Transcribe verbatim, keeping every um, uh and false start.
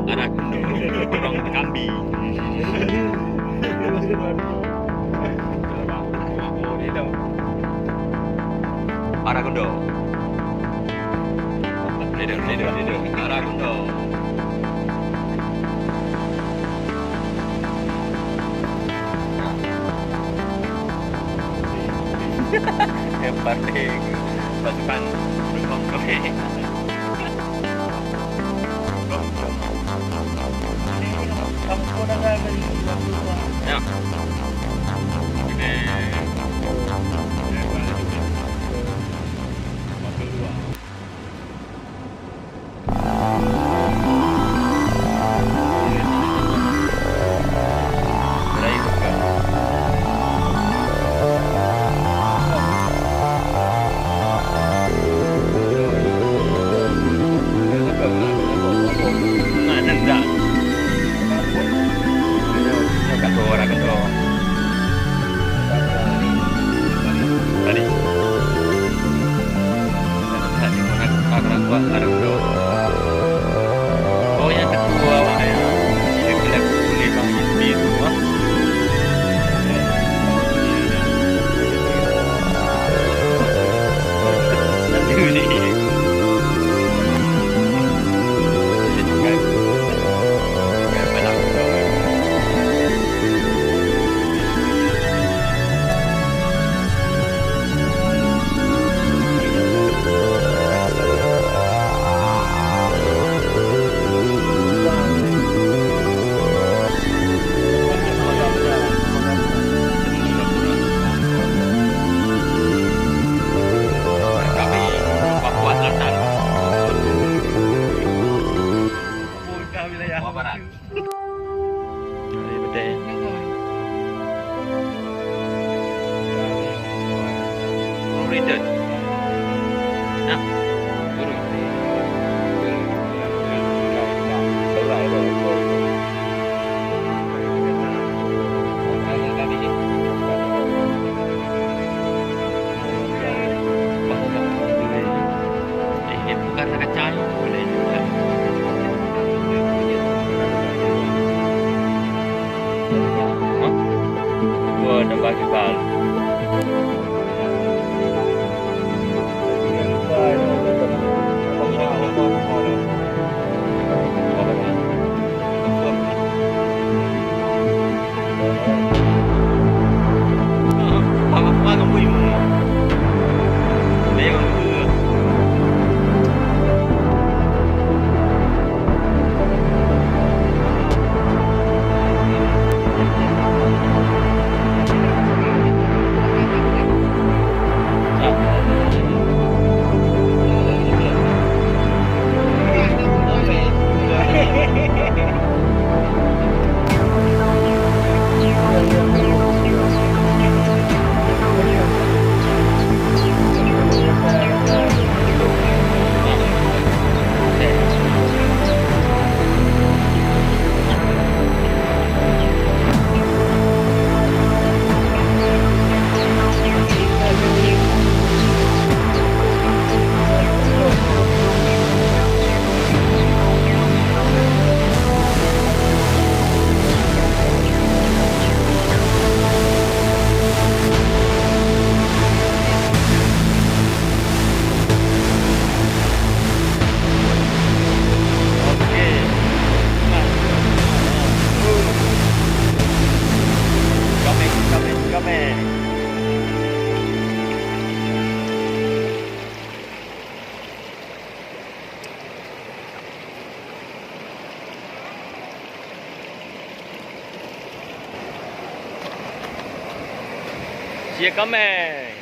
Arah Kundo, Gorong Kambi. Arah Kundo. Leader, leader, leader. Arah Kundo. Yang paling pasukan dukung kami. Ya. Oke. Oh, nyang keudua awak nyan. Nyang keuneuk kulit bang Yusfi tu, ah. Aduh, ni. Papua Barat. Jadi, betul. Guru Ridot. Nah, guru. Eh, bukan kaca ni, boleh juga. Hah? Dua tambah kebal. Oke. Coming, coming, coming. Sia kamé.